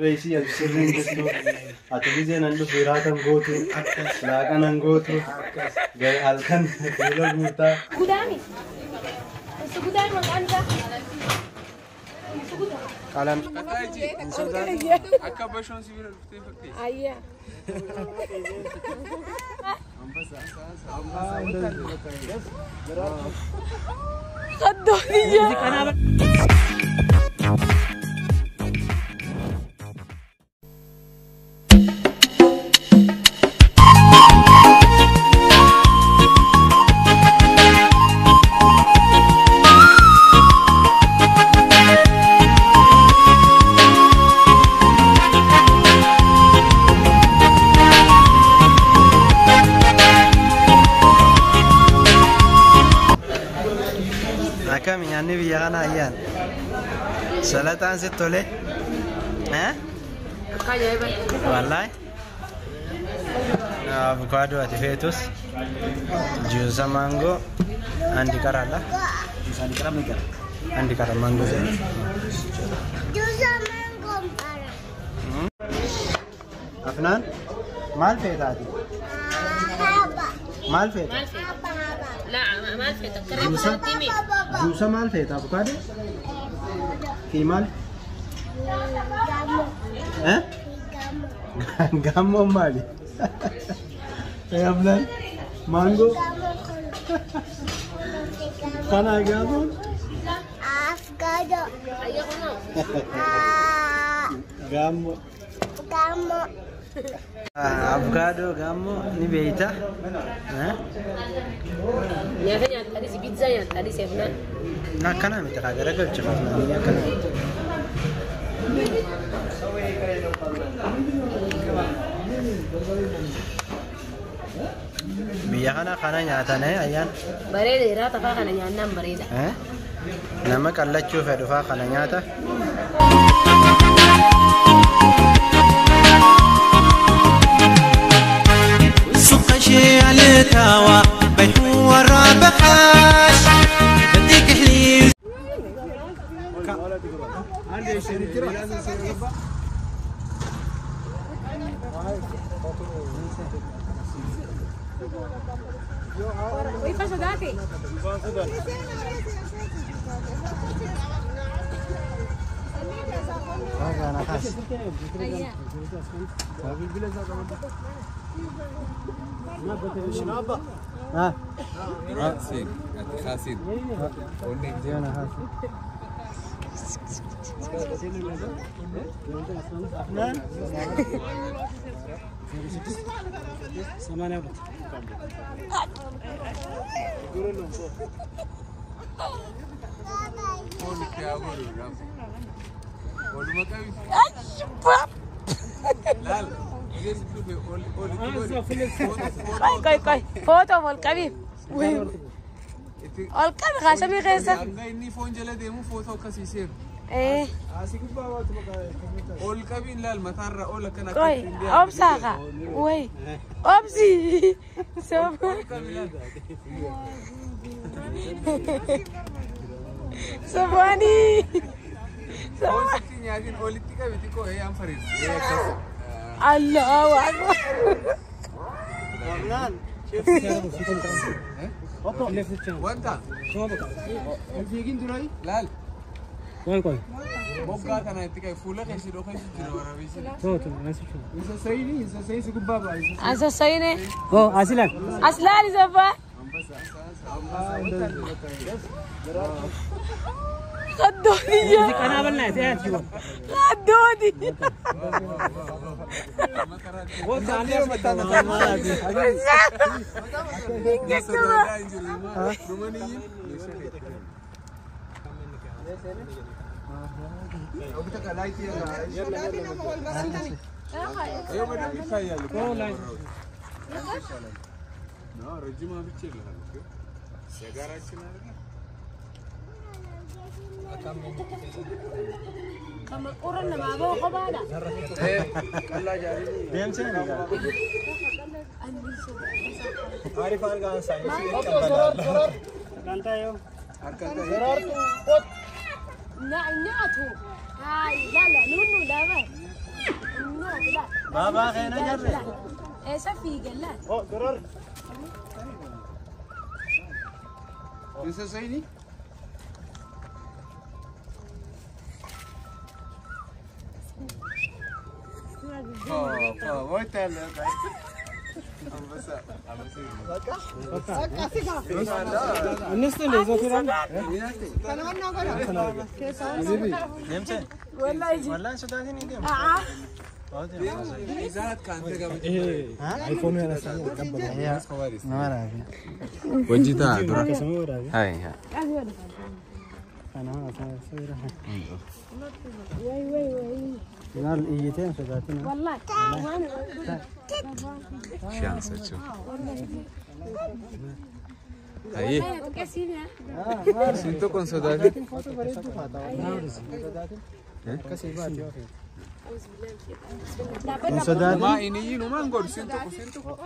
Reesii ati sirriin jirtu. Ati gizeen an dhufu hiraatan gootu. Laaqanan gootu. Halkan fuula guutaa. Gudaami. Gudaan maqaan isaa. Qalam. Akka bashoon sibiila dhuftee fakkeessa. Ayyaa. Qaddooniyyaa. Akkami nyaanni biyya kanaa ayyaan? Salaxaan sitti tole? Akka ajaa'iba. Wallaahi. Avukaadoo ati feetus juusa maangoo andi qaralla. Andi qara maangoo jedhu. Afnaan maal feetaati? Maal feeta? Maal feeta? Laa maal feeta? Karee Juusa? kanatti Juusa maal feeta? Avukaadoo? Fi maal? Eh? Gaammoon maali? Afnaan maangoo? Kana gaammoon? Ayyaa kunoo. Gaammoo. Avukaadoo gaammoo ni beeyta? Nyaata nyaata pizzaa nyaata adii seefnaan. Akkana miti kaa garagalchuuf afnaanii akkana miti. Biyya kana kana nyaatan ayyaan. Bareeda hiraata fa'aa kana nyaannaan bareeda. Nama qallachuu fedhu fa'aa kana nyaata. سوق على تاوى بيحور بحاش بديك حليل. Wayii sodaate. Ayyaa. Duraan seeni ati kaasiin. Onnee. Foon itti haa godhu rafu. Oluma qabi. Laal. Gizee si dhufe ol ol itti godhi. Qoy qoy qoy. Footoo ol qabi. Ol qabi kaashamii keessa. Hanga inni foon jala deemu footoo akkasii seenu. Ee. Ol qabiin laal mataarra ol akkana Qoy obsaa kaa. Way. Obsi. Ol qabi laal. Sobaanii. Foon sitti nyaatiin olitti qabi xiqqoo eeyyaan fariirsi. Ee akkas. Allahu akbar. Wanta. Laal. Moggaa kana itti qabi fuula keessa dhokee jira waraabessi. Asossoyine. As laali sobbaa. Qaddooniyyaa. Qaddooni. Qorra namaa bahu kophaadha. Nyaatu. Hayi lala nunu lama. Baabaa keena jarre. Eessa fiigan laal? Isa sayni? Deemte? Wallahi. Wallahi sodaatiin hin deemu. Aa. Hojii ta'a dura. Hai hai. Way way way. Maal iyyiteen sodaatiin? Wallahi. Shaan sochoo. Hayi. Akkasiin Siin tokko hin sodaatin. Hin sodaatin. Maa inni iyyuu maan godhu siin tokko siin tokko.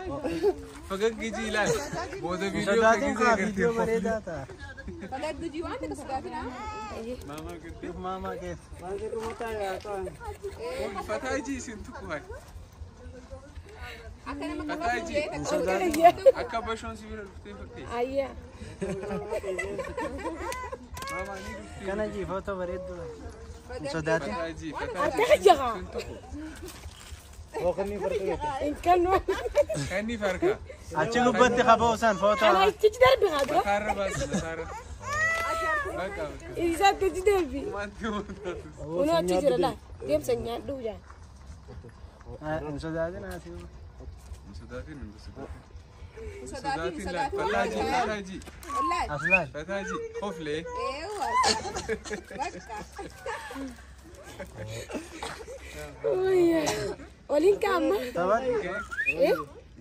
Fagaggi ji ilaali. Booda viidiyoo Sodaatiin fageessee kaa agartee. viidiyoo bareedaa ta'a. Fagaggi waan takka sodaatinaa. Maamaa gartee. Maamaa keessa. Fataa ji siin tokko hai. Akka nama Fataa qabatu ji. jee takka Akka bashoon si bira dhuftee fakkeessi. Ayyaa. Maamaa ni dhuftee. Kana ji footoo bareedduu. Hin sodaatin. Fataa ji fataa ji. Akka jaha. Siin tokko. Hin kennu. Kan ni farka. Achi gubbatti qaboo isaan footoo. Ana itti darbi haa dura. Mataarra baasi mataarra. Bakka bakka. Isa akkatti darbi. Wanti wanti. Kunoo achi jira laal. Deemsa nyaadhu jaan. Hin sodaatin haati. Hin sodaatin hin sodaatin. Sodaatiin Sodaatin laal. sodaatiin Fataa ji fataa ji. Wallahi. As laal. Fataa ji. Hoflee. Eewwa. Bakka. Waliin kaa'amma. Taphaati. Eh?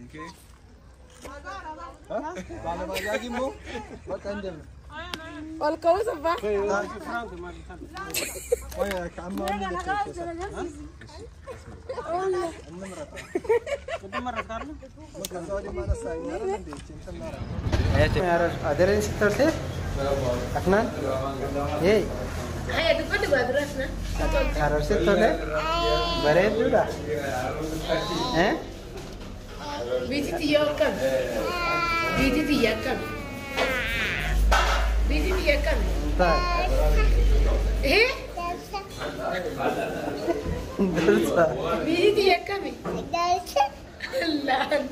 Okay. Ol ka'uu saffaa. Adareen si tolte? Afnaan? Hey, Hayya dubbadhu baa duras na. harar si tole? Bareedduudha. Eh? Biitii xiyyaa akkam? Biitii xiyyaa akkam? Biitii xiyyaa akkam? Ta'a. Eh? Dursa. Biitii xiyyaa akkami? Allaan.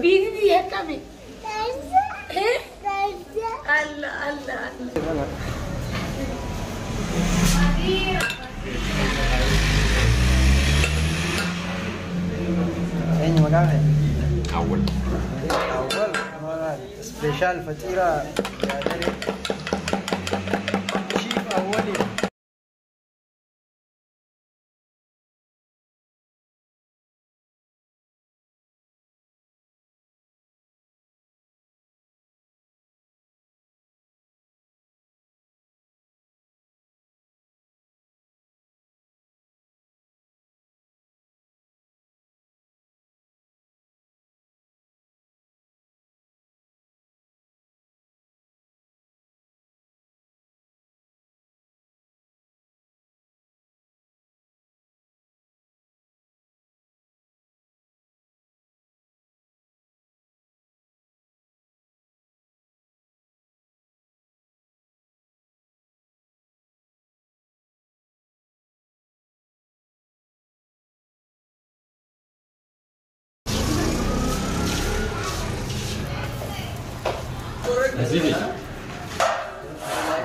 Biitii xiyyaa akkami? Eh? Allah Allah Allah. Eenyu maqaan kee? Awwal. Awwal. Special faxiiraa yaadaree. Chief Awwali.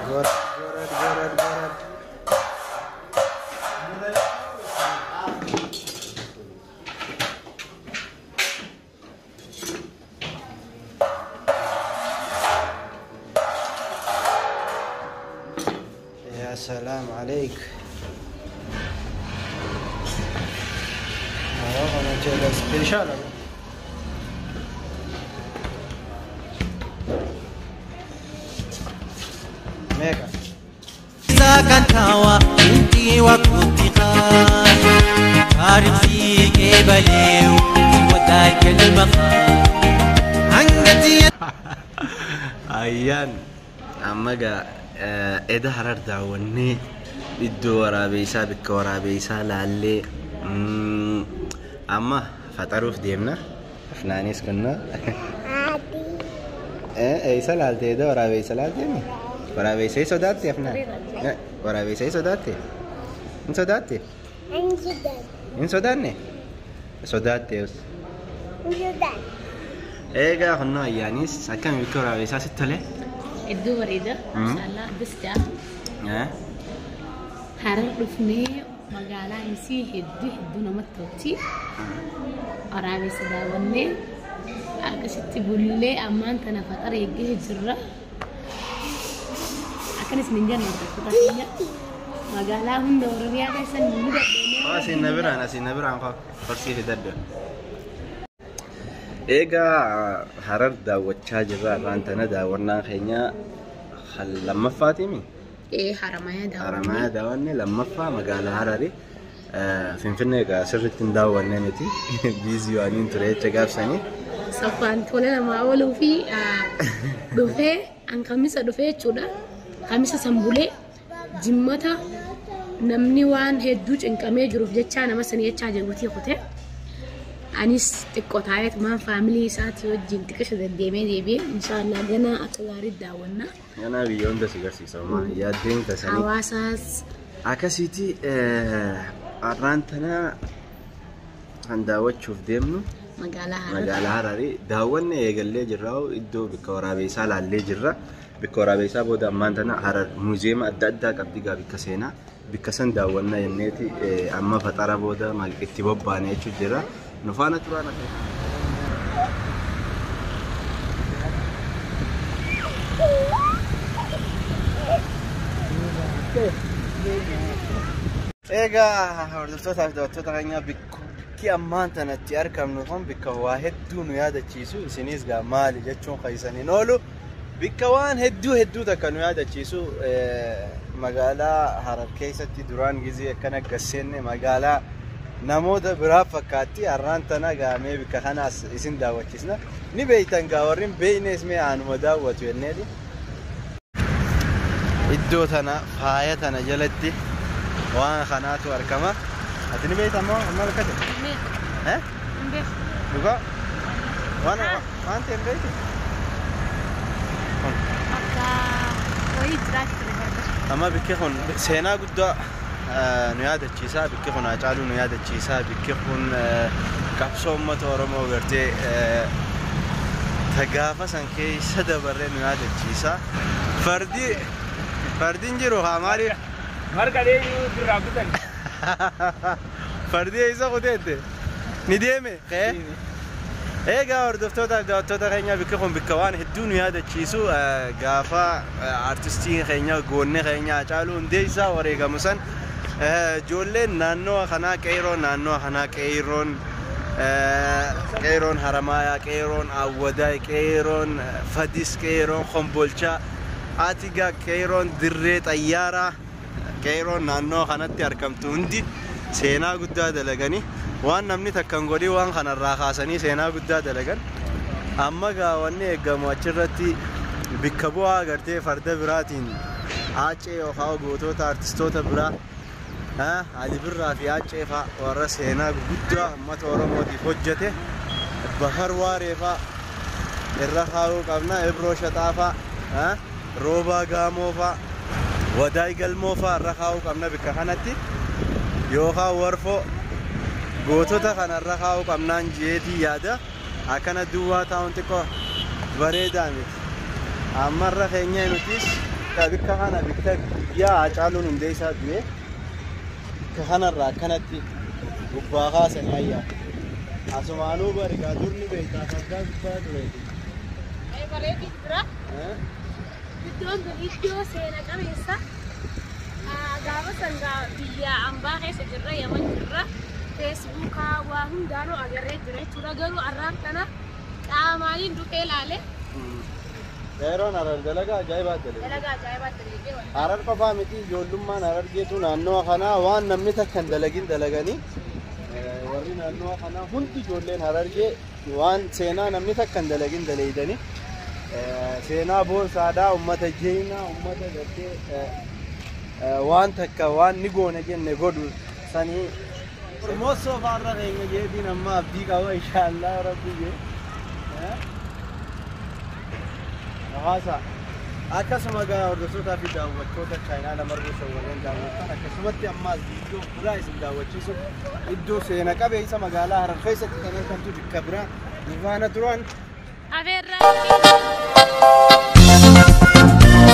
Gorad, gorad, gorad, gorad. يا سلام عليك. أنا جالس سبيشال. ميجا. ساكنتاوا انتي وكنتي تاريخ فيك بليو وداك المخا عنقتي Ayyaan amma egaa eda harar daawwannee iddoo waraabessaa bakka waraabessaa laallee Amma faxaruuf deemna. Afnaanis kunna. Eessa laaltee dha? Waraabessa laaltee mi? Waraabessa sodaatte afnaan? Waraabessa sodaatte? Hin sodaatte? Hin sodaanne? Sodaatte yoos. Egaa kunnoo ayyaanis akkam bikka waraabessaa sitti tole? Iddoo bareeda. Mashallah bis ja'a. Harar dhufnee magaalaan isii hedduu hedduu namatti tolti. Waraabessa daawwannee akkasitti bullee ammaan tana faxara eeggee jirra. Akkanis hin jenne hordoftoota keenya. Magaalaa hunda Oromiyaa keessa ni dadhabnee. Asiin na biraan asiin na biraan farsii fidadda. Egaa Harar daawwachaa jirra. Har'aan tana daawwannaan keenya lammaffaatiimi. Haramayaa daawwanne. Haramayaa daawwanne lammaffaa magaalaa Harari. Finfinnee egaa sirriitti hin daawwanne nuti. Biizii waaniin ture jecha gaafsanii. Saffaan tola namaa ooluu fi dhufee an kamisa dhufee jechuudha. Kamisa sanbulee jimmata namni waan hedduu cinqamee jiruuf jecha nama sanii jechaa jiruutii kute. Anis xiqqoo taa'eetumaan faamilii isaatii wajjin xiqqisha deddeemee deebi'ee inshaallah ganaa akka gaarii daawwanna. Ganaa biyya hunda si garsiisa homaa yaaddeen tasanii. Hawaasaas. Akkasiiti har'aan tana kan daawwachuuf deemnu magaalaa Hararii. Magaalaa Hararii daawwanne eegallee jirra iddoo bikka waraabessaa laallee jirra. Bikka waraabessaa booda ammaan tana Harar muuziyeema adda addaa qabdi gaa bikka seenaa. Bikka san daawwannaa jenneeti amma faxara booda itti bobbaane jechuun jira. Nu faana turaan akka. Egaa hordoftootaa fi daawwattoota keenya bikki ammaan tanatti argamnu kun bikka waa hedduu nu yaadachiisu isinis gaa maali jechuun keessaniin oolu bikka waan hedduu hedduu takka nu yaadachiisu magaalaa Harar keessatti duraan gizee akkana gasseenne magaalaa namoota biraa fakkaatti har'aan tana gaamee bikka kanaas isin daawwachiisna ni beeytan gaa warri hin beeynes mee aanuma daawwatu jenneeti. Iddoo tana faaya tana jalatti waan kanaatu argama. Ati ni beekta ammoo amma rakkate? Hin beeku. Dhugaa? Waan waan ta'e hin beektu? Akka wayii jiraachuu ture barbaada. Amma bikki kun seenaa guddaa nu yaadachiisa. Bikki kun Haacaaluu nu yaadachiisa. Bikki kun qabsoo uummata Oromoo gartee gaafa san keessa dabarree nu yaadachiisa. Fardi fardi hin jiru haa maaliif? Marga deemuu birraa kutan. Fardi eessa kuteette? Ni deeme? Egaa hordoftootaa fi daawwattoota keenya bikki kun bikka waan hedduu nu yaadachiisu gaafa artistiin keenya goonni keenya Haacaaluu Hundeessaa wareegamu san ijoolleen naannoo kanaa qeeroon naannoo kanaa qeeroon qeeroon Haramaayaa qeeroon Awwadaay qeeroon Fadis qeeroon Kombolchaa Atigaa qeeroon Dirree Xayyaaraa qeeroon naannoo kanatti argamtu hundi seenaa guddaa dalaganii waan namni takka hin godhin waan kanarraa kaasanii seenaa guddaa dalagan. Amma gaa wanni eegamu achirratti bikka bu'aa gartee farda biraatiin Haacee yookaan gootota artistoota biraa Ali Birraa fi Haacee fa'a warra seenaa guddaa uummata Oromootiif hojjete Bahar Waaree fa'a irra kaa'uu qabna Ibroo Shaxaa fa'a Roobaa Gaamoo fa'a Wadaay Galmoo fa'a irra kaa'uu qabna bikka kanatti yookaan Warfoo gootota kanarra kaa'uu qabnaan jeetii yaada akkana duwwaa taa'uun xiqqoo bareedaa miti. Ammarra keenya nutis bikka kana bikka guyyaa Haacaaluun Hundeessaa du'e bikka kanarraa akkanatti gubbaa kaasanii ayyaa. Asumaanuu barigaa durni beektaa fardaa gubbaa tureeti. Bareedu jira. Iddoon kun iddoo seena qabeessa. Gaafa sangaa biyya ambaa keessa jirra Yaman jirra. Feesbuukaa waa hundaanuu agarree jira jechuudha. Garuu har'aan kana qaamaaniin dhufee ilaale. Yeroon Harar dalagaa ajaa'ibaa dalagee. Dalagaa ajaa'ibaa dalagee. Harar qofaa miti ijoollummaan Harargeetu naannoo kanaa waan namni takka hin dalagin dalaganii warri naannoo kanaa hundi ijoolleen Harargee waan seenaa namni takka hin dalagin dalaydanii seenaa boonsaadhaa uummata jeenaa uummata gartee waan takka waan ni goone jenne godhu sanii Ormoosoo faarra keenya jeetiin amma abdii qaba inshaallah rabbi jee. Hawaasa akkasuma gaa hordoftootaa fi daawwattoota chaayinaa lamarree shawwarreen daawwattan akkasumatti ammaas iddoo biraa isin daawwachiisu iddoo seena qabeessa magaalaa Harar keessatti kan argamtu bakka biraa Nivaana duraan.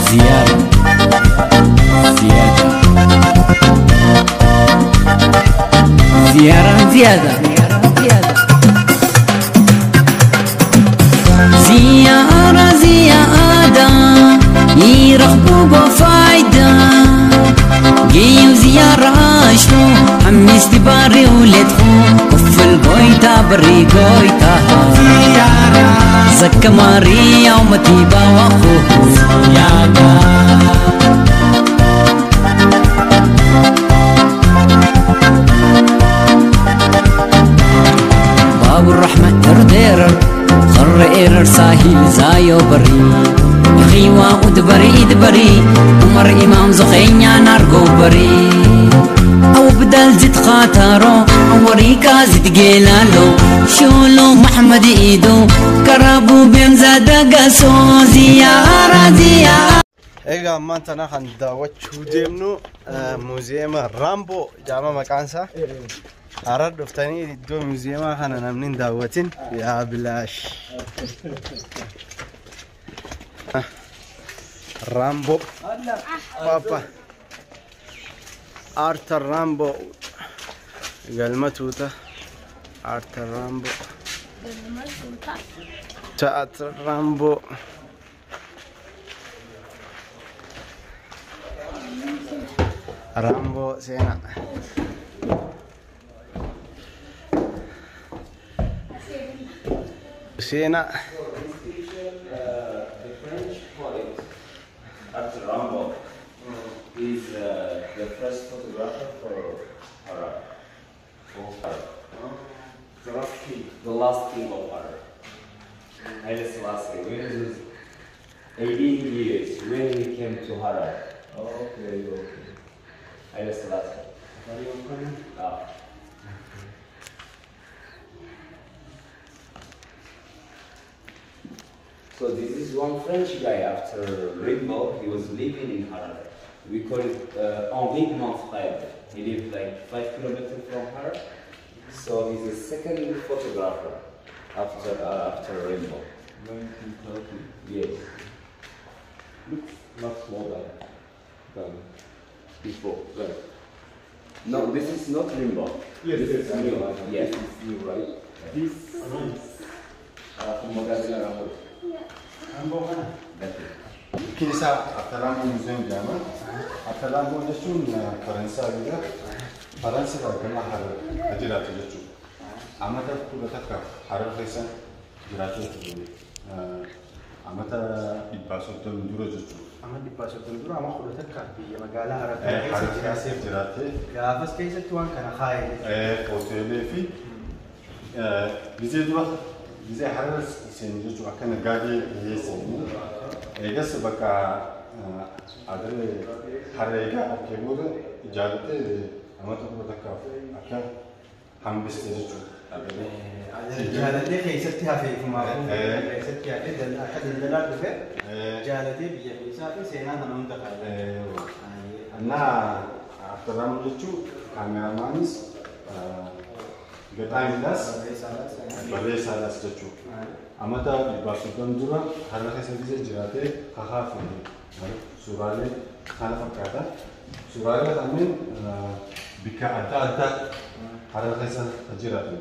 زيادة زيادة زيارة زيادة زيارة زيادة يرغبوا بفايدة جيو زيارة شنو حمست باري ولدخو كف القويتا بري قويتا زيارة زكا ماريا ومتيبا واخوه زيادة باب الرحمة ارديرر خر ايرر ساهل زايو بري خيوا ودبري ادبري عمر امام زخينيا نارغو بري او بدل زد خاطرو وريكا زد جيلالو شولو محمد ايدو كرابو بيم زاد قاسو زيارة زيارة. Egaa ammaan tana kan daawwachuu deemnu muuziyeema Raamboo jedhama maqaan isaa. Harar dhuftanii iddoo muuziyeemaa kana namni hin daawwatin yaa bilaash. Raamboo. Papa. Arthur Raamboo. Galma tuuta. Arthur Raamboo. Arthur Raamboo. Raamboo seenaa. Seenaa. The French poet Arthur Rimbaud is the first photographer for Harar. The last king. The last king of Harar. Haile Selassie. When he was 18 years, when he came to Harar. Okay, okay. Haile Selassie. Ah. So this is one French guy after Rimbaud, he was living in Harar. We call it Henri Manfred. He lived like 5 kilometers from Harar. So he's the second photographer after Rimbaud. 1930. Yes. Looks much smaller than before, right? No, this is not Rimbaud. Yes, this yes, is I new. know. Yes. This is new, right? This is from Rambo. Raamboo kana. That's it. Keessa Arthur Raamboo Museum jedhama. Arthur Raamboo jechuun Faransaa biyya Faransa irraa gama Harar jiraatu jechuudha. Amata 11 Harar keessa jiraachuu ture. Amata 130 dura jechuudha. Amma 130 dura amma 11 biyya magaalaa Harar keessa Harar jiraate. keessa jiraatte Gaafas keessatti waan kana kaa'e jechuudha. Hoteelee fi gizee dura gizee Harar seenu jechuudha akka naggaadee dhiyeessanii. Eegas bakka agaree Harar egaa arkee booda ijaarratee amata 11 akka hambiste jechuudha. Jaalatee keessatti hafee ifumaafuu keessatti hafee akka daldalaa dhufe jaalatee biyya keessaa fi seenaa kana hunda kaa'e. Annaa Arthur Raamboo jechuun kaameramaanis gaxaamiidhaas barreessaadhaas jechuudha. Amata 130 dura Harar keessa gizee jiraatee kakaa fi suuraalee kana fakkaata. Suuraalee kanneen bakka adda addaa Harar keessa jiraatan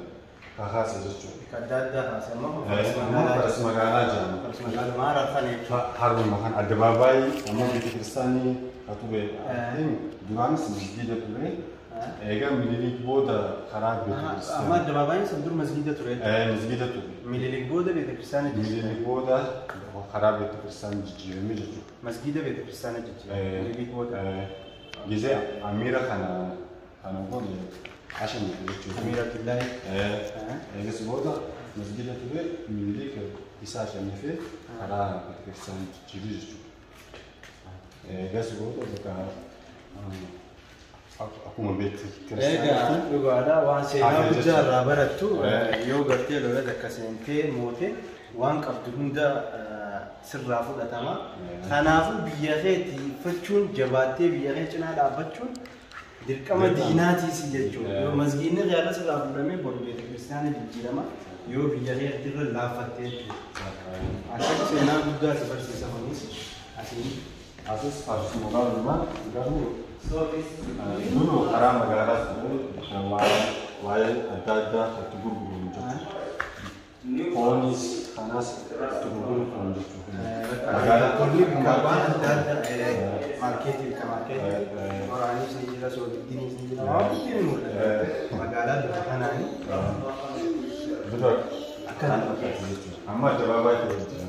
kakaase jechuudha. Bakka adda addaa kaase amma Amma faras magaalaa jedhama. Faras magaalaa Harar kana jechuudha. Haruma kan addabaabaayii amma beeta kiristaanii haa ture. Duraanis masgiida ture. Egaa Minilik booda karaa beeta Amma kiristaanii. addabaabaayyiin sun dur masgiida ture. Masgiida ture. Minilik booda beeta kiristaanii jijjiirame. Minilik booda karaa beeta kiristaanii jijjiirame jechuudha. Masgiida beeta kiristaanii jijjiirame. Minilik booda. Gizee Amiira kana kana booda ashan jechuudha. Amiir Abdullaahi. Eegas booda masgiida ture Minilik isaa ashannifee karaa beeta kiristaanii jijjiirame jechuudha. Eegas booda bakka Akkuma beektu Egaa kiristaanatti. Dhugaadha waan seenaa Hafe guddaa jechuudha. Irraa barattu yoo gartee lola takka seentee moote waan qabdu hunda sirraa fudhatama. Kanaafuu biyya kee tiifachuun jabaattee biyya kee cinaa dhaabbachuun dirqama diinaatiis jechuudha. Yoo masgiinni yaada sirraa fuudhamee boru beeta kiristaana jijjiirama yoo biyya kee irra laaffatte jechuudha. Akka seenaa guddaa si barsiisa kunis asiin. Asis faarsumaa garuu duru karaa magaalaa ture waa'ee adda addaa itti gurguramu jechuudha. Foonis kanas itti gurguramu jechuudha. Magaalaa Tolli waan adda addaa maarkeetii bika maarkeetii qoraanis ni jira soogiddiinis ni jira waan hundi ni mul'ata. Magaalaa bifa kanaani dura akkana fakkaata jechuudha. Amma addabaabaayii ta'e jira.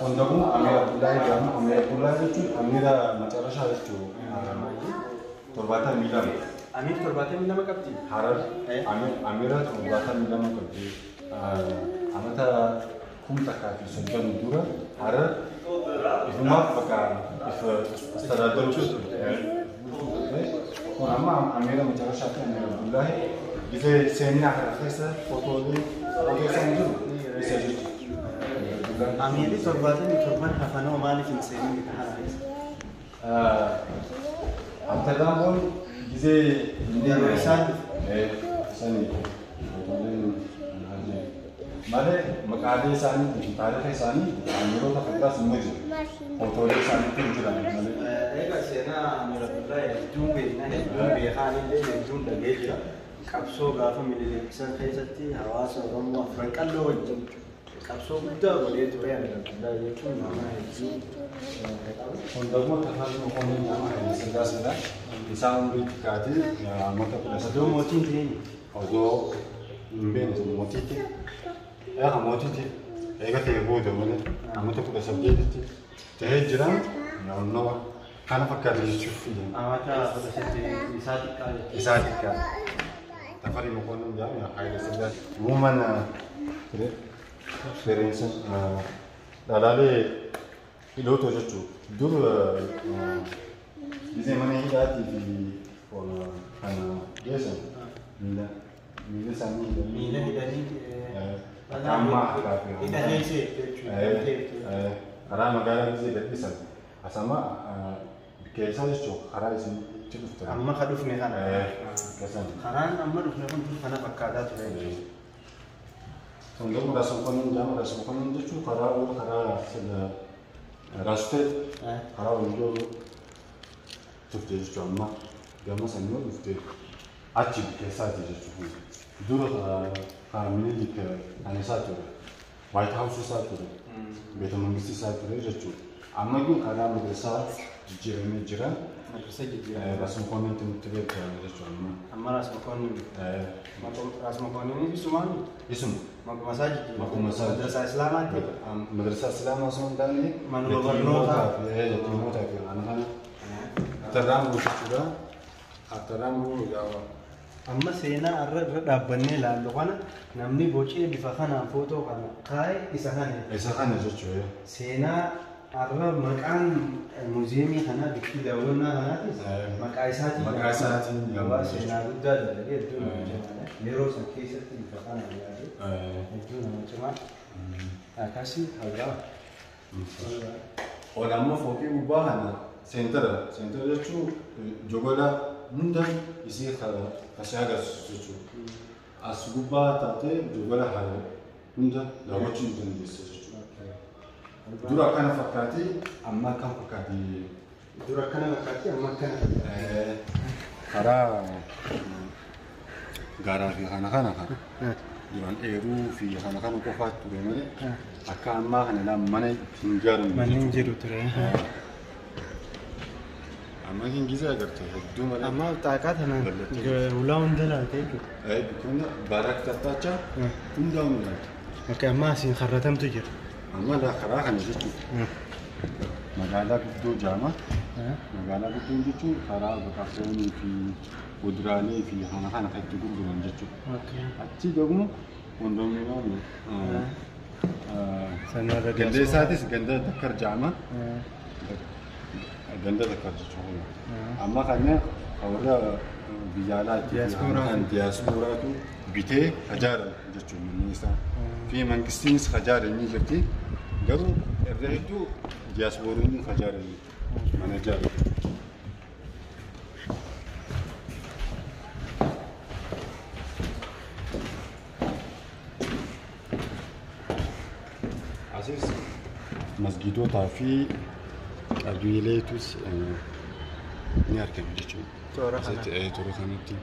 Kun ደግሞ Amir Abdullahi jedhama. Amir Abdullahi jechuun Amira macarrashaa jechuudha. 72. Amiir 72 qabdi. Harar Amira 72 qabdi. Amata 1030 dura Harar ifumaaf bakka if astadaadaruuf turte. Kun amma Amira macarrashaa fi Amir Abdullahi gisee seenaa kana keessa footoolee odeessan jiru isa jechuudha. Amiirri 77 hafanoo maaliif hin seenin bika kana keessa? Amsterdam gisee Yeroo isaan sani footooleen malee maqaalee isaanii taarifa isaanii amiirota fakkaas immoo jiru. Footoolee isaaniitu hin jiran malee. Egaa seenaa Amir Abdullahi hedduun beekna hedduun beekaan illee hedduun dhagee jira. Qabsoo gaafa Minilik keessatti hawaasa Oromoo afran qalloo wajjin qabsoo guddaa godhee ture Amir Abdullahi jechuun nama hedduu qabu. Kun ደግሞ Tafarii Mokonnin nama Haile Sillaaseedha. Isaan umurii xiqqaati amata kudha Odoo sadii mootiin ta'een odoo hin beekne mootiitti. Eega mootiitti eega ta'e booda malee amata 18tti ta'ee jira. Naannoo kana fakkaata jechuuf amata 18 isaa xiqqaa jechuudha. Isaa xiqqaa. Tafarii Mokonnin jedhama Haile Sillaasee. Uuman ture Firiinsa dhalaalee hidhootoo jechuudha. Dur gisee mana hidhaatii fi kana geessan miila miila isaanii hidhanii Miila hidhanii akka ammaa harkaa fi hidhatee jechuudha. Karaa magaalaa gisee gadhiisan asama keessaa jechuudha karaa isin itti dhuftan. Amma ka dhufne kana. Keessan. Karaan amma dhufne kun dur kana fakkaataa ture jechuudha. Kun ደግሞ ራስ መኮንን jedhama. Ras Mokonnin jechuun karaa ol karaa raastee karaa wandoo dhufte jechuudha amma gama sanyoo dhufte achi keessaati jechuudha. Dura karaa Minilik kan isaa ture. White House isaa ture. Beeta Mangistii isaa ture jechuudha. Amma kun karaa madrasaa jijjiiramee jira. Madrasa jijjiirame. Ras Mokonnin nutti beekama jechuudha amma. Amma Ras Mokonnin Ras Mokonnin isumaan Isuma. Maquma isaa jijjiirame. Maquma isaa. Madrasaa Islaamaatti. Madrasaa Islaamaa osoo hin taane Manuma barnootaa. Yatiimootaa fi kana kana. Attarraan jechuudha. Attarraan Amma seenaa irra irra dhaabbannee ilaallu kana namni bocee bifa kanaan footoo kana kaa'e isa kana. Isa kana jechuudha. Seenaa har'a maqaan muuziyeemii kanaa bikki daawwannaa kanaatis maqaa isaatiin Maqaa isaatiin Gabaa seenaa guddaa dalagee hedduu nama cimaadha. Yeroo san keessatti bifa kanaan yaade hedduu nama cimaa. Akkasii hawwaa. Ol ammoo fooqii gubbaa kana seentara. Seentara jechuun jogola hunda isii kasee agarsiisu jechuudha. As gubbaa taatee jogola haala hunda daawwachuu ni dandeessa jechuudha. Dura akkana fakkaati amma akkam fakkaati. Dura akkana fakkaatti amma akkana fakkaatti. Karaa gaaraa fi kana kana kana duraan dheeruu fi kana kana qofaatu ture malee akka ammaa kana laa mana hin ijaaramne. Manni hin jiru ture. Amma hin gisee agarte hedduu malee. Amma xaaqaa tanaan ulaa hunda laalte jechuudha. Bikkoonni barak tattaachaa hundaa hunda laalte. Bakka amma asiin harratamtu jira. Amma laa karaa kana jechuudha. Magaalaa guddoo jaama. Magaalaa guddoon jechuun karaa bakka foonii fi kuduraalee fi kana kana kan itti gurguran jechuudha. Achi ደግሞ kondominiyoomii Sanarra ganda isaatis ganda Dakkar jaama. Ganda Dakkar jechuudha. Amma kanneen Warra biyya alaatti kan diyaaspooraatu bitee ijaarame jechuun manni isaa. Fi mangistiinis ijaare ni jirti. Garuu irra hedduu diyaasporoonni ijaarame mana ijaarame. Asis masgiidotaa fi qabiileetus ni argama jechuudha. Toora kana. Asitti toora kanatti.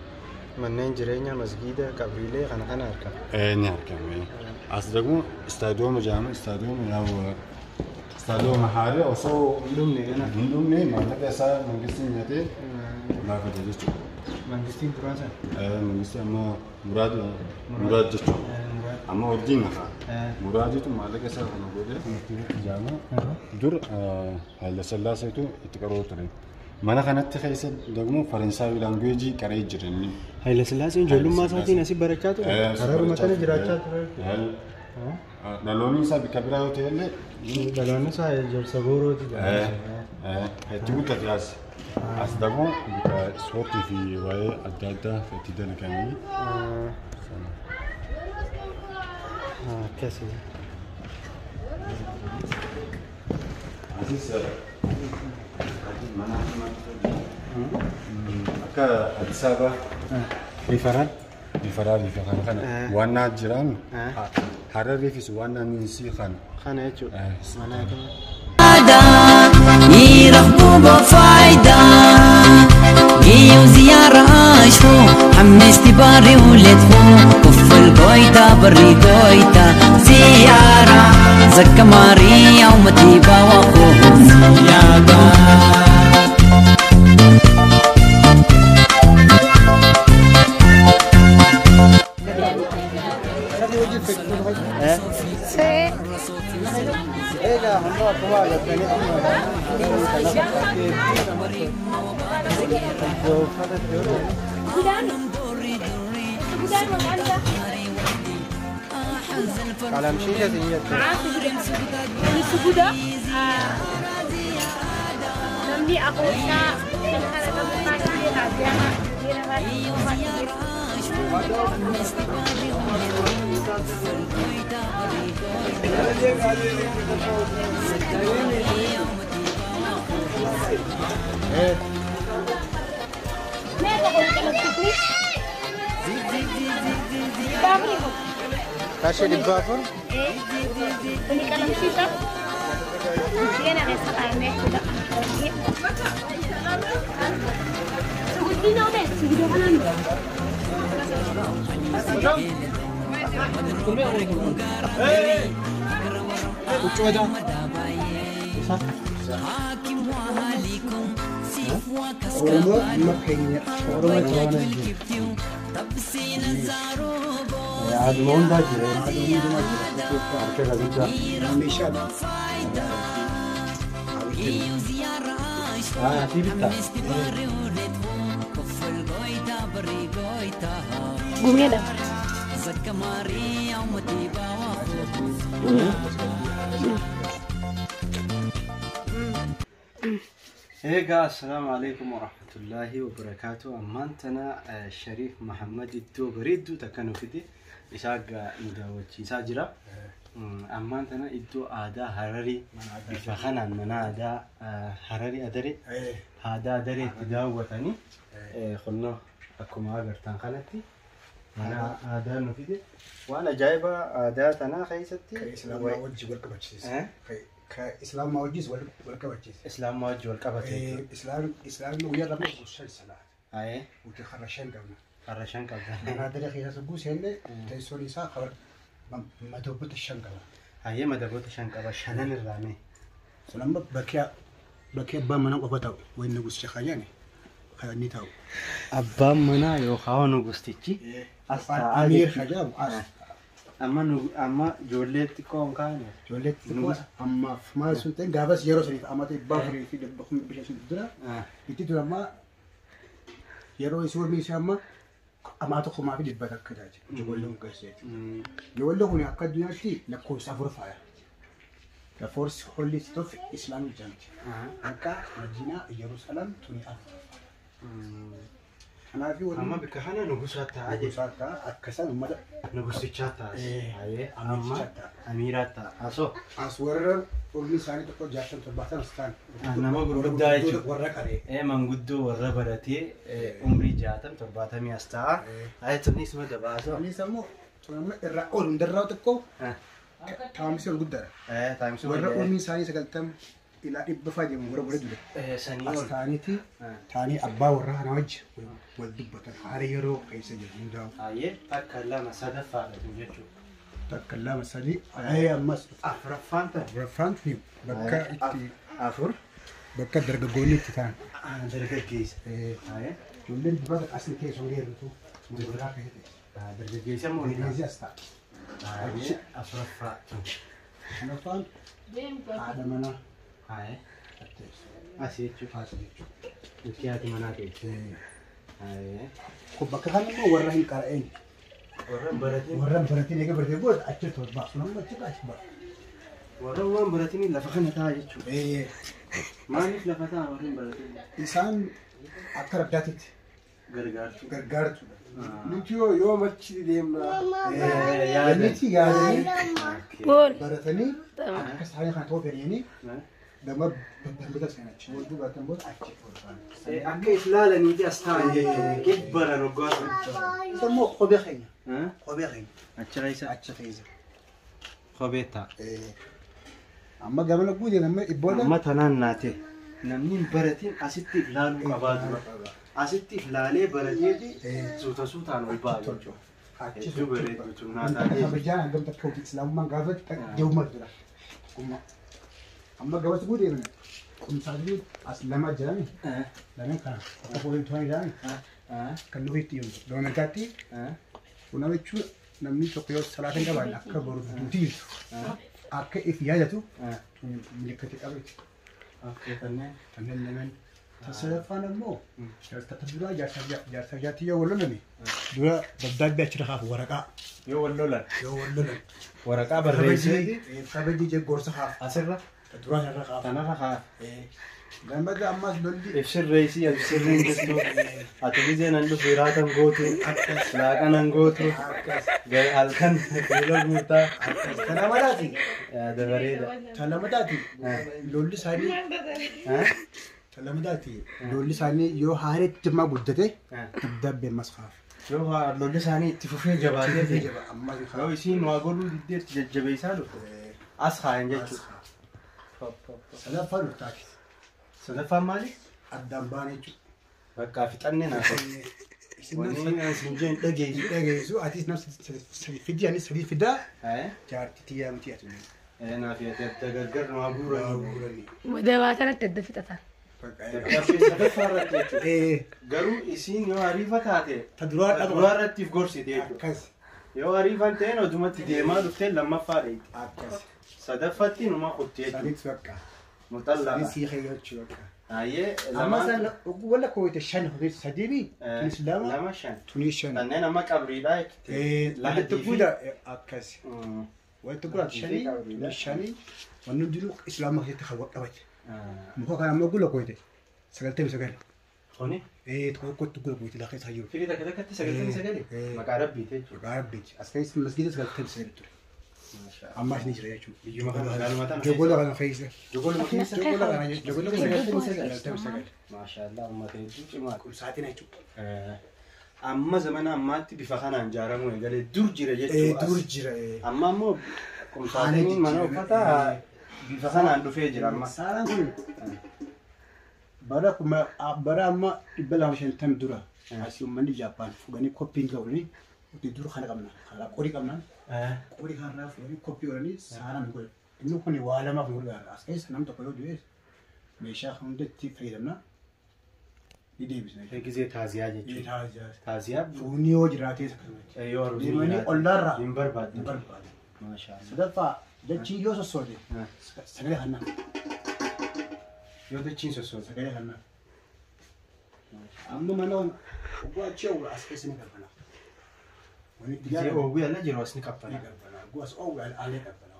Manneen jireenyaa masgiida qabiilee kana kana argama. Ni argama. As ደግሞ istaadiyooma jedhama. Istaadiyooma yaa'u istaadiyooma haaraa osoo Hin dhumne kana. hin dhumne maallaqa isaa mangistiin nyaatee baafate jechuudha. Mangistiin duraan sana. Mangistii amma Muraad Muraad jechuudha. Amma wajjin hafa. Muraaditu maallaqa isaa kana godhee ijaama. Dur Haayila Sillaaseetu itti qaroo ture. Mana kanatti keessa ደግሞ Faransaayii language qaree jira inni. Haayila Sillaaseen ijoollummaa isaatiin asii barachaa ture. Hararuma kana jiraachaa ture. Dhaloonni isaa bakka biraa yoo ta'e illee Dhaloonni isaa ijaarsa goorooti. itti guddate as. As ደግሞ bakka ispoortii fi waa'ee adda addaa itti dalaganii. Akkasii. Asis mana akka Addis Ababa Rifaraan. Rifaraalii fi kana kana waan jiraan Hararriifis waan nisii kana. Kana jechuudha. Mana kana. يرغبوا بفايدة جيو زيارة عاشو حمستي باري ولدخو كف القويتا بري قويتا زيارة زكا ماريا ومتيبا واخوهم زيادة. Egaa hamma akkuma agartanii amma kana fakkaatee iddoo uffata itti hodhan. Qalamshiisha isin jettu. Suguda namni afooshaa kan kana qabu baay'ee raadiyaa Qarshii 400. Kuni qalamsiisa. Buddeena keessa kaa'amee jechuudha. Suguddina olee sugudoo kanaan Oromoo amma keenya Oromoo jabaana jiru. Aduma hundaa jira. Aduma hundumaa jira. Harka guddaa. Meeshaadha. Asii bittaa. Gumeedha. Egaa assalaamu alaikum warahmatullaahi wabarakaatu. Ammaan tana Shariif Mahammad iddoo bareedduu takka nu fide isaa nu daawwachiisaa jira. Ammaan tana iddoo aadaa Hararii bifa kanaan mana aadaa Hararii Adaree aadaa Adaree itti daawwatanii kunnoo akkuma agartan kanatti mana aadaa nu fide. Waan ajaa'iba aadaa tanaa keessatti Islaamaa wajjin wal qabachiisa. Islaamaa wajjin wal qabachiisa. Islaamaa wajjin wal qabate. Islaamni guyyaa lama shan salaata. Ayee. Nuti karra shan qabna. Karra shan qabna. Mana aadaa keessa guusee teessoon isaa madaboota shan qaba. Ayee madaboota shan qaba shanan irraa mee. Sun amma bakkee abbaan manaa qofa ta'u wayii nugusicha kaayyaane kan inni ta'u. Abbaan manaa yookaan nugustichi as taa'aa Amiir hajaamu as. Amma amma ijoollee xiqqoo hin kaane. Ijoollee xixiqqoo ammaaf maal sun ta'e gaafas yeroo saniif amata 400 fi 500 dura itti dura amma yeroo isuu ishee amma amaata 1000 takka taate ijoollee kun keessa jechuudha. Ijoollee kun akka addunyaatti lakkoofsa afur faaya. The fourth holy city of Islam jedhamti. Makka, Madina, Jerusalem tuni afur. Kanaafuu Amma bakka kana nugusaa ta'a jechuudha. Nugusaa ta'a akkasaan uummata. Nugusichaa ta'a. Amma amiiraa ta'a. Asoo. As warra umriin isaanii tokko 60 70 as ta'an. Nama gurguddaa jechuudha. Warra qaree. Manguddoo warra baratee umrii 60 70 as ta'a. Ayee tunnis ma dabaasoo. Tunis ammoo tunamma irraa ol hundarraa xiqqoo taa'umsi ol guddaadha. Taa'umsi Warra umriin isaanii 90 ilaa 100 fa'aa jedhamu warra warra dure. Sanii As ol. ta'aniiti ta'anii abbaa warraa kana wajji wal dubbatan haala yeroo keessa jiru hundaa'u. Ayee takka lama sadaffaadha tun jechuudha. Takka lama sadii ayee ammas Afuraffaan ta'a. Afuraffaan tuni bakka itti Afur. Bakka dargaggoonni itti ta'an. Dargaggeessa. Ayee. Ijoolleen dubara asii teessoo geerrutu dubaraa keessa teessu. Dargaggeessa moo ni Dargaggeessi as ta'a. Ayee afuraffaa tun. Shanaffaan haadha manaa. Ayee. Asii jechuudha. Asii jechuudha. Itti haati manaa teessu. Ayee. Kun bakka kana immoo warra hin qara'een. Warra hin baratin. Warra hin baratin eega baratee booda achi ol baasu. Namni achi achi baasu. Warra waan baratanii lafa kana taa'a jechuudha. Maaliif lafa taa'a warri hin baratin? Isaan akka raddaatitti. Gargaartu. Gargaartuudha. Nuti yoo yoom achi deemna? Yaadanii yaadanii baratanii akka isaanii kana ta'uu fedhanii gama barnoota isaanii achi wal dubbatan booda achi ol ba'an. Akka ilaalaniiti as taa'an jechuudha. Kibbaran waggaa sun. Isa immoo kophee keenya. Kophee keenya. Achi keessa. Achi keessa. Kophee ta'a. Amma gamana guuteen amma dhibboota. Amma tanaan naate namni hin baratin asitti ilaaluu qabaa dura. Asitti ilaalee barateeti suuta suutaan ol ba'a jechuudha. Achi Hedduu bareedu tun naa taatee. Kabajaan hangam takka hojii islaamummaan gaafa deemumaa jira. Tokkummaa. Amma gabatti guuteen qumsaatii as lama jirani. Lameen kana akka fooliin turan jirani. Kan nuti itti himtu. Doonagaatti kun jechuun namni tokko yoo salaata hin qabaanne akka boru duuti jirtu. Akka if yaadatu milikkate qabeeti. Kanneen lameen. Sadaffaan immoo duraa jaarsaaf jaartii yoo wal lolani dura dabdaabbii achi rakaaf waraqaa. Yoo wal lolan. Yoo wal lolan. Waraqaa barreessee. Kabajii jee gorsa kaaf. Asirra. Duraa irra kaaf. Kanarra kaaf. Lammataa ammas lolli. Ibsirreessii ibsirreen jirtu. Ati gizee nan dhufu hiraatan gootu. Laaqanan gootu. Halkan fuula guutaa. Kana malaati. Yaada bareeda. Kana mataati. Lolli isaanii. Kana mataati. Lolli isaanii yoo haareetti jimmaa guddate dabdaabbii ammas kaaf. Yoo lolli isaanii itti fufee jabaatee Itti fufee jaba ammas kaaf. Yoo isiin waa godhuu diddeetti jajjabeessaa dhufte as kaayan jechuudha. Sadaffaa dhuftaati. Sadaffaan maali? Addaan baane jechuudha. Bakka fixannee naa ta'u. Wanni isin jeen dhageessu. Dhageessu atis nama sadi fidi anis sadi fidaa. Jaartii tiyyaa miti ati. Naaf ati adda gargar nu haa guuranii. Dabaa kanatti adda fixatan. Sadaffaa irratti jechuudha. Garuu isiin yoo ariifa taate. Ta duraa Ta duraa irratti if gorsite jechuudha. Akkas. Yoo ariifan ta'een odumatti deemaa dhuftee lammaffaa dheeyte. Akkas. Sadaffatti numa kutte jechuudha. Sadiitti bakka. Muxallaa. Sadii sii keeyyachuu bakka. Ayyee Amma isaan walla kooyite shan hojii sadii tunis lama. Lama shan. Tunis shan. Kanneen amma qabriidhaa jechuudha. Walitti guddaa akkas. Walitti guddaa shanii shanii wanni hundinuu islaama keessatti kan wal qabate. Muka kana ammoo gula kooyite 99. Kuni? Tokkotti gula kooyite lafa isaa jiru. Firii takka takkatti 99? Maqaa rabbiiti jechuudha. Maqaa rabbiiti. As keessa masgiida 99 ture. Ammas ni jira jechuudha. Biyyuma kana magaaluma tana Jogola kana keessa. Jogoluma keessa? Jogola kana jogola 99. Maashaallah uummata hedduu cimaa. Kun sa'aatiin jechuudha. Amma zamana ammaatti bifa kanaan ijaaramuu eegalee dur jira jechuudha. Dur jira. Amma ammoo qumsaatiin mana uffataa bifa kanaan dhufee jira amma. Saaraan kun bara kuma bara amma 250 dura asii uummanni Jaappaan fuudhanii koppiin ga'uuni nuti dur kana qabna. Karaa qorii qabna. Qorii kanarraa fuudhanii koppii godhanii saaraan nu godhe. Inni kun waa lamaaf nu gargaara. As keessa namni tokko yoo du'e meeshaa hundatti fayyadamna. Ni deebisna. Gizee taaziyaa jechuudha. Taaziyaa. Fuunni yoo jiraates akkasumatti. Yoo haruusni Deemanii jiraate. ollaarraa. Hin barbaadne. Hin barbaadne. Maashaallah. Sadaffaa dachiin yoo sossoote sagalee kannaa. Yoo dachiin sossoote. Sagalee kannaa. Amma mana oguu achi oowwa as keessa ni qabbana. Gizee oowwii ala jiru as ni qabbana. Ni qabbana. Oguu as oowwi alee qabbana.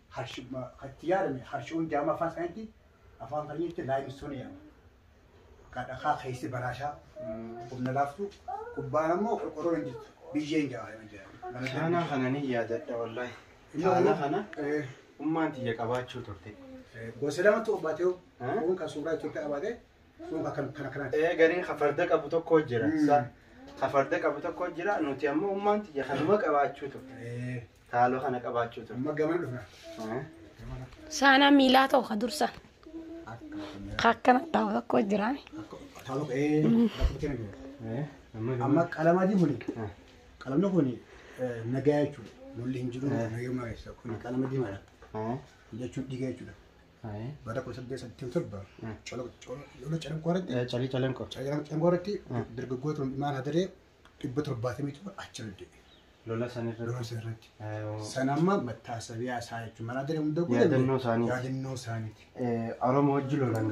Harshi katti yaadame harshuun jaama afaan isaaniitti afaan faranjiitti laayimstoon yaama. Dhakaa keessi baraashaa humna laaftu gubbaan ammoo qorqorroon hin jirtu biyyeen jaa. Saanaa kana ni yaadadha wallaahi. Saanaa kana ummaan tiyya qabaachuu turte. Gosa lamatu qabaatee kun kan suuraa Itoophiyaa qabaatee kun kan kanaati. Gariin kafarda qabu tokko jira. Kafarda qabu tokko jira nuti ammoo ummaan tiyya kanuma qabaachuu turte. Taaloo kana qabaachuu turte. Amma gamana dhufna. Saanaa miilaa ta'u ka dursa. Akkana ta'u tokko jira. Taaloo amma qalama adii kuni qalamni kuni nagaa jechuudha. Lolli hin jiru nagaa keessa kun qalama diimaadha. Jechuun dhiiga jechuudha. Bara 1887 lola Calanqoo Calanqoo. Calanqoo irratti dargaggoota maal hadaree 770 achi irratti. Lola sanirratti. Lola sanirratti. Sana amma mattaasabiyaa isaa jechuudha. Mana hadaree hunda guutuu. Yaadannoo isaaniiti. Yaadannoo isaaniiti. Oromoo wajji lolan.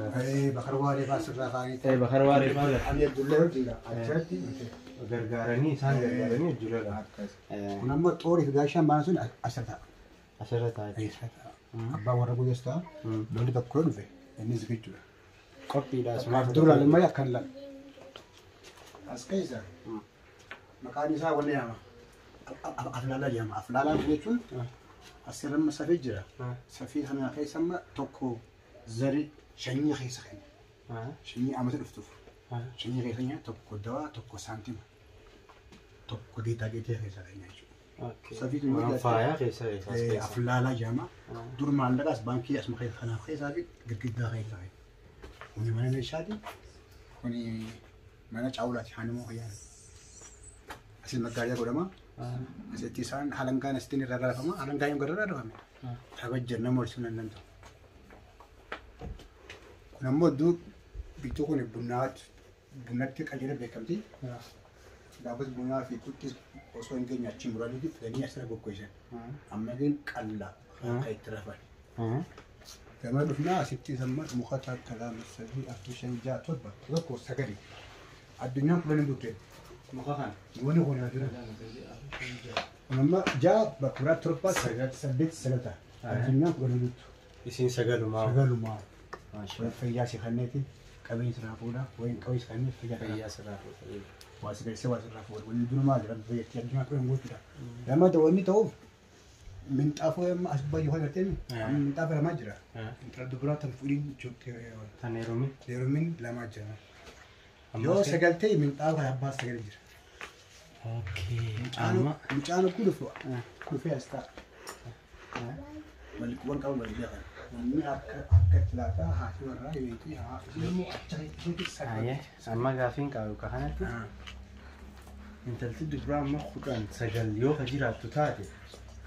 Bakar Waaree fa'aa sirraa kaa'anii. Bakar Waaree fa'aa. Ali Abdullahi wajjin achirratti. Gargaaranii isaan gargaaranii wajji lolan. Kun ammoo xoorii fi gaashaan ba'an sun asirra ta'a. Asirra ta'a. Asirra ta'a. Abbaan warra guyyaas ta'a. Lolli tokko yoo dhufe innis jechuudha. Qophiidha asumaaf. Dura laalu malee akkan laalu. As keessa maqaan isaa wanni jedhama. Aflaalaa jedhama. Aflaalaa jechuun asirra amma safii jira. Safii kana keessa amma tokko zari shanyii keessa kenna. Shanyii amata dhuftuuf. Shanyii keessa kenna tokko dawaa tokko saantima tokko geexaa keessa kenna jechuudha. Waan faayaa keessa keessa. Aflaalaa jedhama. Dur maallaqaas baankii asuma keessa kanaaf keessaa fi girgiddaa keessa kenna. Kuni mana meeshaati. Kuni mana caawulaati. Haanimoo fayyaadha. Asin maggaariyaa godhama. Asitti isaan halangaan asitti irraa rarrafama. Halangaan yoo irraa rarrafame. Kabajjan nama horsiisuu hin danda'u. Kun ammoo iddoo biqiltuu kun bunatti qajeela beekamti. Gaafas bunaa fi quxis osoo hin geenye achi muranii fidanii asirra goggoisan. Amma gin qallaa kan itti rafan. Gama dhufnaa asitti amma muka takka lama sadii afur shan ja'a torba tokko sagali. Addunyaan kudhan hin butte. Muka kana. Wanni kun jira. Kun amma ja'a bakka biraa torba sagal saddeet sagal ta'a. Addunyaan kudhan hin buttu. Isin sagalumaa. Sagalumaa. Fayyaa si kanneeti qabeenya sirraa fuudha wayin qabeenya kanneen fayyaa sirraa fuudha. Waa si galchee waa sirraa fuudha. Wanni dura maali rabbi fayyatti addunyaa kudhan guutuudha. Lama wanni ta'uuf minxaafoo amma as baay'ee yoo agartee minxaafa lamaa jira. Intala dubaraa tan fuudhiin Tan heerumin. Heerumin lamaa jira. Yoo sagal ta'e minxaafa abbaa sagal jira. Mucaan kun dhufee as ta'a. Wal qabu wal beekan. Namni akka akka laataa haati warraa yeetii haati immoo achi keessatti sagal. Amma gaafiin qabu kanatti intalti dubaraa amma kudhan sagal yoo ka jiraattu taate.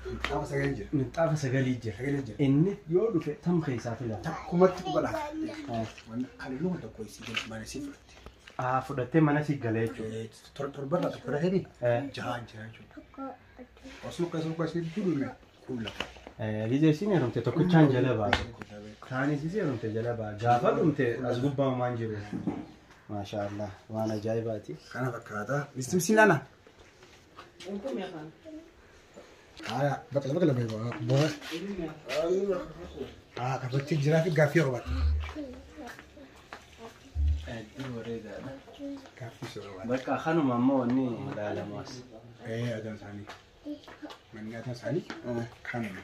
Minxaafa sagal jira. Minxaafa sagalii jira. Sagalii jira. Inni yoo dhufe tam keessaa filata. Takkumatti quba laata. Kan inni tokko isii mana sii fudhatte. Fudhattee mana sii galee jechuudha. Torbarraa tokko irra jahaan jira jechuudha. Osoo akkasuma akkasii dudume kuula. Gizee isiin heerumte tokkichaan jala ba'a. Kaanis isii heerumte jala ba'a. Gaafa dhumte as gubbaa maan jiru. Maashaallah waan ajaa'ibaati. Kana fakkaata. Mistimsiin laala. Haya, bakka bakka lama boora. Kabajjii jiraa fi gaaffii qabaatti. Hedduu bareedaadha. Gaaffii soorata. Bakka kanuma ammoo wanni ilaalamu as. Aadaan isaanii. Manni aadaan isaanii kanuma.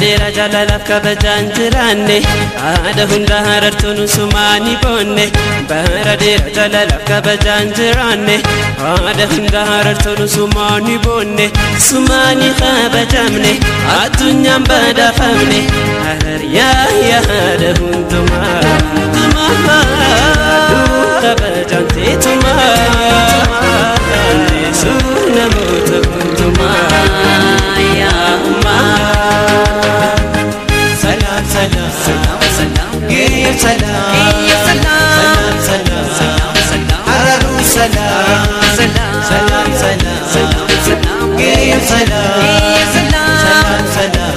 Dera jaalalaaf kabajaan jiraanne haadha hunda harartuun sumaanii boonne bara dera jaalalaaf kabajaan jiraanne haadha hunda harartuun sumaanii boonne sumaanii kabajamne addunyaan badhaafamne harar yaa yaada hundumaa kabajaan teetumaa dandeessuu namoota hundumaa yaa ummaa. Salam salam salam salam Geeyo salam salam salam salam salam Hararu salam salam salam salam salam Geeyo salam salam salam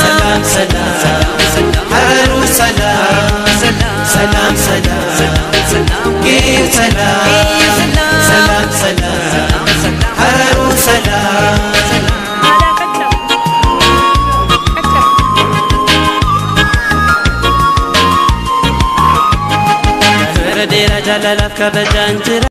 ሰላም ሰላም ሀረሩ ሰላም ሰላም ሰላም ጌው ሰላም ሰላም ሰላም ሀረሩ ሰላም። Dera jaalalaaf kabajaan jira.